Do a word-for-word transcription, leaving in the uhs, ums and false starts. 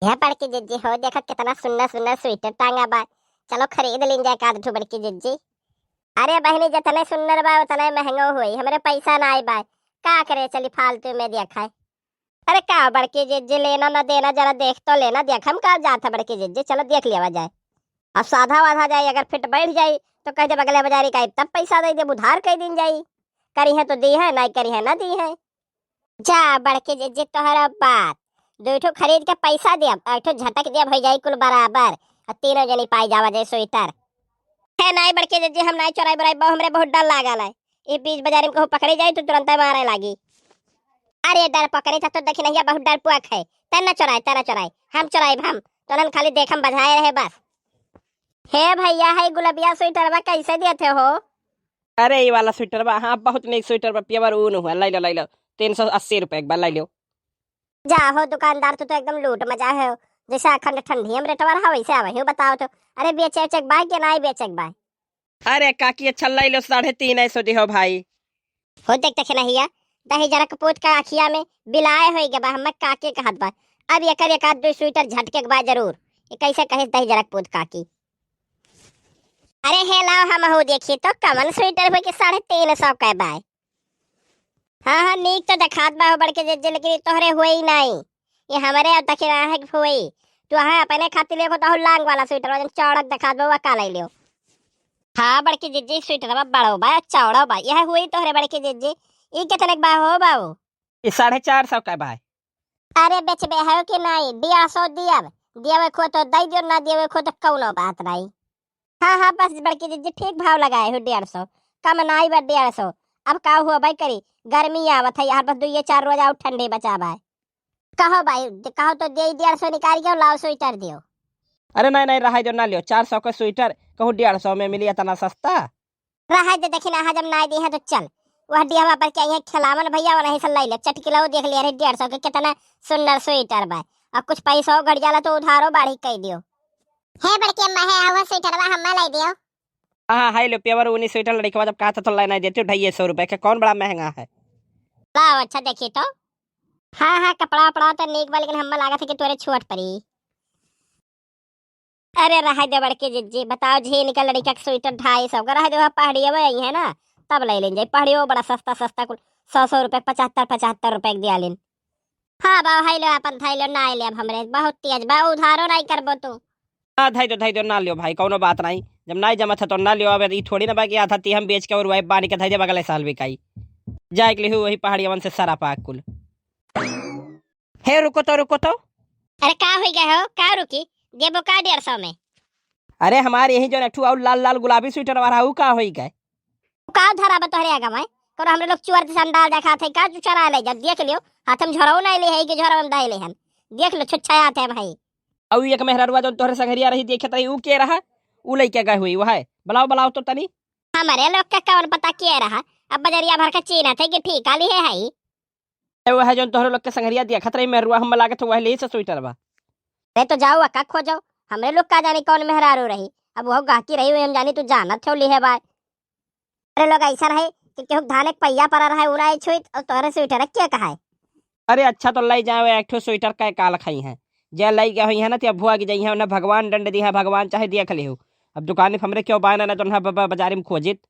यह बड़की जिज्जी हो, देखा कितना सुन्नर सुन्नर स्वेटर टांगा बा। चलो खरीद लीन जाए एकाध ठो बड़की जिज्जी। अरे बहिनी, जतने सुन्नर बा उतने महंगो होई, हमरे पैसा नाई बा। का करे चली फालतू में देखा है। अरे का बड़की जिज्जी, लेना ना देना, जरा देख तो लेना, देख हम का जात है बड़की जिज्जी, चलो देख लिया जाए। अब साधा वाधा जाए, अगर फिट बैठ जाई तो कह दे बगले बाजारी का तब पैसा दे देब, उधार कह दिन जाई। करी है तो दी है, नाई करी है ना दी है। जा बड़की जिज्जी, तोहरा बात, दो ठो खरीद के पैसा देब, एक ठो झटक देब, हो जाई कुल बराबर, और तीनों जनी पाई जावा जाए स्वेटर। है नाई बड़की जिज्जी, हम नाई चोराई बोराई, बहु हमरे बहुत डर लागल है। ई बीच बाजारी में कहूँ पकड़े जाई तो तुरंत मारे लागी। अरे डर पकड़ी था तो देखी नहीं, बहुत डर पुअक है। तै न चोराए, तै न चोराए, हम चोराए हम। तो नन खाली देखम बजाए रहे बस। हे भैया, है गुलबिया स्वेटरवा कैसे देते हो? अरे ई वाला स्वेटरवा, हाँ बहुत नीक स्वेटर बा, प्योर ऊन हुआ, लै लो लै लो, तीन सौ अस्सी रुपये एक बार लै लो। जा हो दुकानदार, तू तो एकदम लूट मजा है हो। जैसे अखंड ठंडी हम रेटवा रहा वैसे आवे हो, बताओ तो। अरे बेचे बेचे के बा कि नाई बेचे के बा? अरे काकी, अच्छा लै लो, साढ़े तीन सौ दिहो भाई। हो देख देखे नहिया, दही जरक पूत का अखिया में बिलाए होई गबा, हमें काकी कहत बा। अब एकर एक आध दो स्वेटर झटके के बा जरूर। ये कैसे कहे दही जरक पूत काकी? अरे हे लाओ हम हो देखी तो कवन स्वेटर हो के साढ़े तीन सौ के बा। हाँ हाँ, नीक तो देखात बा हो बड़के जिज्जी, लेकिन ये तोहरे हुए ही नहीं, ये हमरे और दखिना है हुए। तू हाँ अपने खातिर लेखो तो लांग वाला स्वेटर वजन चौड़क देखात बा, वो का ले लियो। हाँ बड़की जिज्जी, स्वेटरवा बड़ो बा, चौड़ो बा, यह हुई तोहरे बड़की जिज्जी। ई कितने के बा हो बाबू? ई साढ़े चार सौ का बा। अरे बेचबे है कि नहीं? डेढ़ सौ दियब, दियबे खो तो दई दियो, ना दियबे खो तो कौनो बात नहीं। हाँ हाँ, बस बड़की जिज्जी, ठीक भाव लगाए हो, डेढ़ सौ, कम नाई बा डेढ़ सौ। अब का हुआ भाई करी, गर्मी आवत है यार, बस दुइये चार रोज आउ ठंडी बचा बा। कहो भाई, कहो तो दे डेढ़ सौ निकाल के लाओ स्वेटर दियो। अरे नहीं नहीं, रहा जो ना लियो, चार सौ का स्वेटर कहूँ डेढ़ सौ में मिली इतना सस्ता। रहा दे, देखी ना, जब नाई दी है तो चल, वह डिहवा पर के आई है खिलावन भैया, वही से लै ले, चटकिलो देख लिया रे, डेढ़ सौ के कितना सुंदर स्वेटर बा, और कुछ पैसो घट जाला तो उधारो बाढ़ी कह दियो। हे बड़की अम्मा, है आवा स्वेटरवा हम्मा लै दियो। हाँ हाँ, है लो प्योर ऊनी स्वेटर, लड़कवा जब कहा था तो लै नहीं देती, ढाई सौ रुपए के, कौन बड़ा महंगा है। लाओ अच्छा देखी तो। हाँ हाँ, कपड़ा उपड़ा तो नीक बा, लेकिन हम्मा लागत है कि तोरे छोट परी। अरे रहे दे बड़की जिज्जी, बताओ झीन के लड़का के स्वेटर ढाई सौ का रहे दे, वह पहाड़िया में आई है ना, तब लै लेन जाई। पहाड़ियो बड़ा सस्ता सस्ता, कुल सौ सौ रुपए, पचहत्तर पचहत्तर रुपए के दिया लेन। हाँ बाबू, है लो अपन, धै लो, नाई लेब हमरे, बहुत तेज बा, उधारो नाई करबो तू। हाँ धै दो धै दो, ना लियो भाई, कौनो बात नहीं, जब नाई जमत है तो ना लियो। अब ई थोड़ी ना बा कि आधा ती हम बेच के और वही बानी के धै दे, अगले साल बिकाई। जाए के लिए वही पहाड़िया से सारा पाक कुल। हे रुको तो, रुको तो। अरे का होई गए हो, का रुकी? देबो का डेढ़ सौ में? अरे हमारे यही जो एक ठो और लाल लाल गुलाबी स्वेटर वाला, ऊ का होई गए? का धरा बा तोहरे आगा में? करो हमरे लोग चुअर जैसन डाल देखा थे, का चुचरा ले जब देख लियो, हाथ में झोरऊ नहीं ले है कि झोरऊ में दे ले हम। देख लो छुच्छाया थे भाई। और एक मेहररुआ जो तोहरे संगरिया रही देखत रही, ऊ के रहा? ऊ लइके गए हुई, वो है। बुलाओ, बुलाओ तो तनी। हमरे लोग का कौन पता के रहा, अब बजरिया भर के चीन्हत है कि ठीका लिहे है। ए, वह जौन तोहरे लोग के संगरिया देखत रही मेहरुआ, हम लागत वह ले से स्वेटर बा। अरे तो जाओ अक्का खोजो, हमरे लोग का जानी कौन मेहरारू रही, अब वह गाहकी रही हुई हम जानी तू जानत हो लिहे बा। अरे लोग ऐसा रहे कि केहू धान एक पहिया पर रहे उड़ाई छुइत और तोहरे स्वेटर के कहा है। अरे अच्छा तो लै जाओ, एक ठो स्वेटर कै काल खाई हैं, जे लै गए हुई है ना, ते भुआ की जाई है, उन्हें भगवान दंड दी है, भगवान चाहे देख लिहो। अब दुकान पे हमरे क्यों बायना ना तो उन्हें ब-, ब-, बाजारी में खोजित।